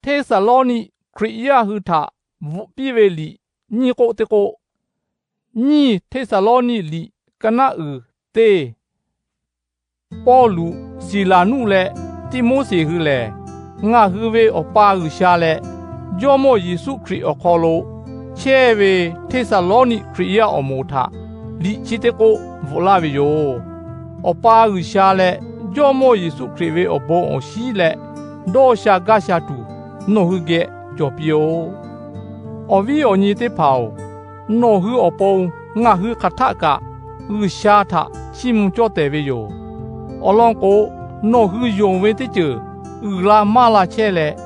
Hteˇsaˍlawˇniˆ Hkriꞈ yaˇ hui htaꞈ bvuhꞈ piˇ ve liꞈ nyiˇ k'oˆ teˇ k'oˆ, nyiˇ Hteˇsaˍlawˇniˆ liꞈ ka naˆ uiˍ teˇ, Pawˇluꞈ, Siˍlaˍnuˆ leh Tiˆmoˉseˍ hui lehˬ, ngaˬ hui ve Awˬ pa G'uiˬsha leh Jawˇmawˇ Yeˍsuˆ Hkriꞈ awˬ hk'aw lo chehˇ ve Hteˇsaˍlawˇniˆ Hkriꞈ yaˇ awˬ moˍ htaꞈ liꞈ chi teˇ k'oˆ bvuhꞈ laˇ ve yoˬ. Awˬ pa G'uiˬsha leh Jawˇmawˇ Yeˍsuˆ Hkriꞈ ve awˬ bon awˬ shinˉ leh dawˇ sha gaˇ sha tuˬ nawˬ hui geh cawˬ piˇ-oˆ. Awˬ viˉ awˬ nyi teˇ hpaˍ-oˬ, nawˬ hui awˬ pon ngaˬ hui hk'aˬ htaˆ kaꞈ G'uiˬsha htaꞈ chiˇ mvuh cawˇ tehˍ ve yoˬ. Awˬ lawn k'o, nawˬ hui yonˍ ve teˇ ceuˬ uiˍ la maˇ la chehˇ leh,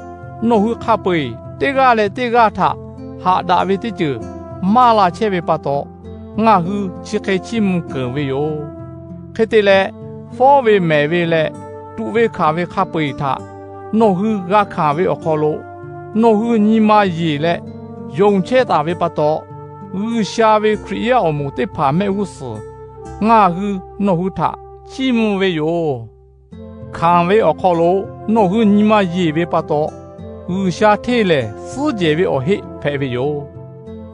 nawˬ hui hk'a peu-eˬ teˇ g'aˇ leh teˇ g'aˇ htaꞈ haꞈ daꞈ ve teˇ ceuˬ maˇ la chehˇ ve pa taw, ngaˬ hui chi hk'e chiˇ mvuh keunˍ ve yoˬ. Hk'e te leh, fawˉ ve mehˍ ve leh tuꞈ ve hkanˍ ve hk'a peu-eˬ htaꞈ nawˬ hui g'a hkanˍ ve awˬ hk'aw lo, nawˬ hui nyi ma yeˬ leh yonˍ chehˇ taˍ ve pa taw, G'uiˬsha ve Hkriꞈ yaˇ awˬ moˍ teˇ hpaˍ mehˆ g'uˇ suhˍ ngaˬ hui nawˬ hui htaꞈ chiˇ mvuh ve yoˬ. Hkanˍ ve awˬ hk'aw lo nawˬ hui nyi ma yeˬ ve pa taw, G'uiˬsha hteˇ lehˍ suhˉ jehˬ ve awˬ heˆ hpehꞈ ve yoˬ.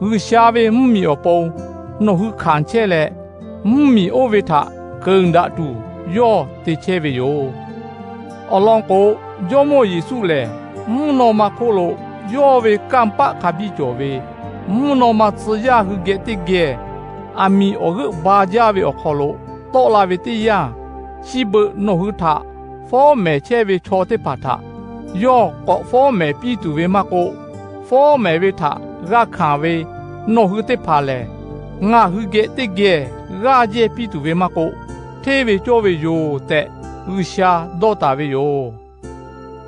G'uiˬsha ve mvuhˇmiˬ awˬ pon nawˬ hui hkanˍ chehˇ leh, mvuhˇmiˬ oˇ ve htaꞈ keunˍ daꞈ tuˬ yawˇ te chehˇ ve yoˬ. Awˬ lawn k'o, Jawˇmawˇ Yeˍsuˆ lehˬ mvuhˇ naw ma hk'oˆ lo yawˇ ve kanˇ paˆ hk'a biˇ cawˬ ve, mvuhˇ naw ma tcuh yaˇ hui geh teˇ geh aˬ miˍ awˬ g'euˆ ba jaˇ ve awˬ hk'aw lo tawˆ la ve teˇ yanˇ, chi beuꞈ nawˬ hui htaꞈ fawˉ mehˍ chehˇ ve chaw teˇ hpaˍ htaꞈ yawˇ k'awꞈ fawˉ mehˍ piˇ tuˬ ve maˇ k'oˆ, fawˉ mehˍ ve htaꞈ g'a hkanˍ ve nawˬ hui teˇ hpaˍ lehˬ, ngaˬ hui geh teˇ geh g'aˇ jehˇ piˇ tuˬ ve maˇ k'oˆ, hteˇ ve cawˇ ve yoˬ tehꞈ G'uiˬsha dawˇ taˍ ve yoˬ.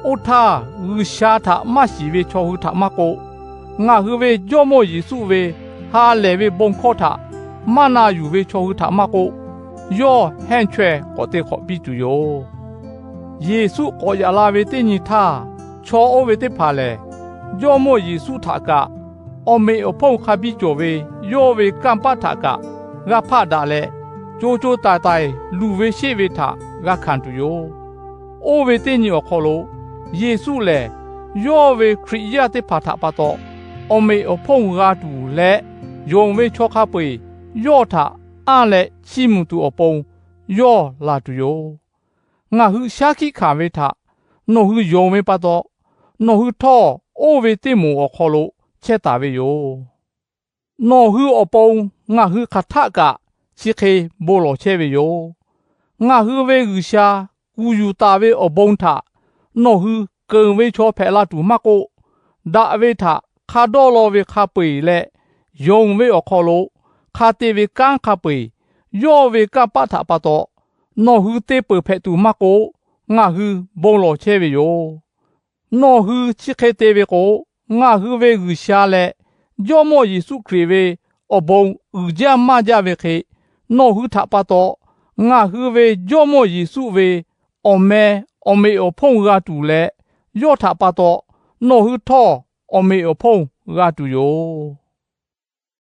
Oˇ htaˇ, G'uiˬsha htaꞈ maˇ shiˍ ve chaw hui htaꞈ maˇ k'oˆ, ngaˬ hui ve Jawˇmawˇ Yeˍsuˆ ve ha lehˬ ve bon hkawˇ htaꞈ maˇ na yuˬ ve chaw hui htaꞈ maˇ k'oˆ, yawˇ hehnˇ chaweh k'awꞈ te hk'awꞈ piˇ tuˬ yoˬ. Yeˍsuˆ k'awꞈ yaꞈ la ve teˇ nyi htaˇ, chaw oˇ ve teˇ hpaˍ lehˬ, Jawˇmawˇ Yeˍsuˆ htaꞈ kaꞈ awˬ meꞈ awˬ hponˇ hk'a biˇ cawˬ ve yawˇ ve kanˇ paˆ htaꞈ kaꞈ g'a hpaˆ daꞈ leh, co co taiˍ taiˍ luˬ ve sheˆ ve htaꞈ g'a hkanˍ tuˬ yoˬ. Oˇ ve teˇ nyi awˬ hk'aw lo, Yeˍsuˆ lehˬ yawˇ ve Hkriꞈ yaˇ teˇ hpaˍ htaꞈ pa taw awˬ meꞈ awˬ hponˇ g'a tuˬ leh, yonˍ ve chaw hk'a peu-eˬ yawˇ htaꞈ anˇ leh chiˇ mvuh tuˬ awˬ pon yawˇ laˬ tuˬ yoˬ. Ngaˬ hui shaˉ hkiˆ hkanˍ ve htaꞈ nawˬ hui yonˍ ve pa taw, nawˬ hui htawˇ oˇ ve teˇ moˍ awˬ hk'aw lo chehˇ taˍ ve yoˬ. Nawˬ hui awˬ pon ngaˬ hui hk'aˬ htaˆ kaꞈ chi hk'e bon lawˬ chehˇ ve yoˬ. Ngaˬ hui ve G'uiˬsha kuˬ yuˬ taˍ ve awˬ bon htaꞈ nawˬ hui keunˍ ve chaw hpehꞈ la tuˬ maˇ k'oˆ, daꞈ ve htaꞈ hk'a dawˇ law ve hk'a peu-eˬ leh, yonˍ ve awˬ hk'aw lo hk'a te ve kanˉ hk'a peu-eˬ yawˇ ve kanˇ paˆ htaꞈ pa taw nawˬ hui te peuˬ hpehꞈ tuˬ maˇ k'oˆ, ngaˬ hui bon lawˬ chehˇ ve yoˬ. Nawˬ hui chi hk'e te ve k'o, ngaˬ hui ve G'uiˬsha leh Jawˇmawˇ Yeˍsuˆ Hkriꞈ ve awˬ bon uiˍ jaˇ maˇ jaˇ ve hk'e, nawˬ hui htaꞈ pa taw ngaˬ hui ve Jawˇmawˇ Yeˍsuˆ ve awˬ meh awˬ meꞈ awˬ hponˇ g'a tuˬ leh, yawˇ htaꞈ pa taw nawˬ hui htawˇ awˬ meꞈ awˬ hponˇ g'a tuˬ yoˬ.